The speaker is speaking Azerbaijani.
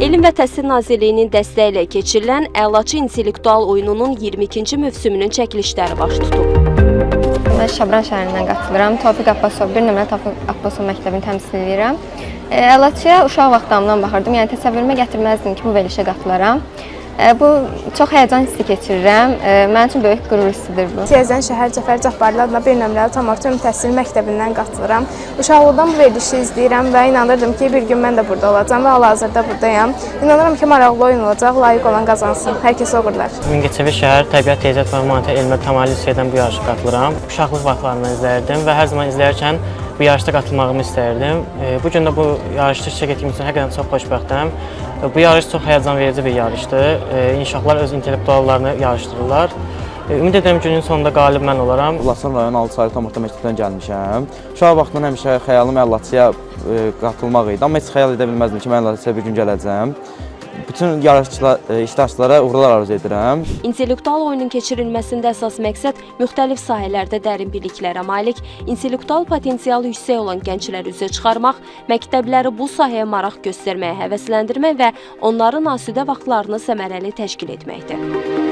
Elm və Təhsil Nazirliyinin dəstəyi ilə keçirilən Əlaçı intellektual oyununun 22-ci mövsümünün çəkilişləri baş tutub. Mən Şabran şəhərindən qatılıram. Tofiq Abbasov, 1 nömrəli Tofiq Abbasov məktəbini təmsil edirəm. Əlaçıya uşaq vaxtlarımdan baxırdım. Yəni təsəvvürümə gətirməzdim ki, bu verilişə qatılaram. Bu çox həyəcan hissi keçirirəm. Mənim üçün böyük qürur hissidir bu. Siyəzən şəhər Cəfər Cabbarlı adına 1 nömrəli tam orta ümumi təhsil məktəbindən qatılıram. Uşaqlıqdan bu verilişi izləyirəm və inanırdım ki, bir gün mən də burada olacağam və hal-hazırda buradayam. İnanıram ki, maraqlı oyun olacaq, layiq olan qazansın. Hər kəsə uğurlar. Mingəçevir şəhər Təbiət, Tezət və Humanitar Elmlər Tamamilə Liseydən bu yarışa qatılıram. Uşaqlıq vaxtlarından izləyirdim və hər zaman izləyərkən bu yarışda qatılmağımı istəyirdim. Bu gün də bu yarışda iştirak etdiyim üçün həqiqətən çox xoşbəxtəm. Bu yarış çox həyəcanverici bir yarışdır. Uşaqlar öz intellektuallarını yarışdırırlar. Ümid edirəm günün sonunda qalib mən olaram. Laçın rayon 6 saylı tam orta məktəbdən gəlmişəm. Uşaq vaxtından həmişə xəyalım Əllaçıya qatılmaq idi, amma heç xəyal edə bilməzdim ki, mən Əllaçıya bir gün gələcəm. Bütün yarışçılar, iştirakçılara uğurlar arzu edirəm. İntellektual oyunun keçirilməsində əsas məqsəd müxtəlif sahələrdə dərin biliklərə malik, intellektual potensialı yüksək olan gəncləri üzə çıxarmaq, məktəbləri bu sahəyə maraq göstərməyə həvəsləndirmək və onların asudə vaxtlarını səmərəli təşkil etməkdir.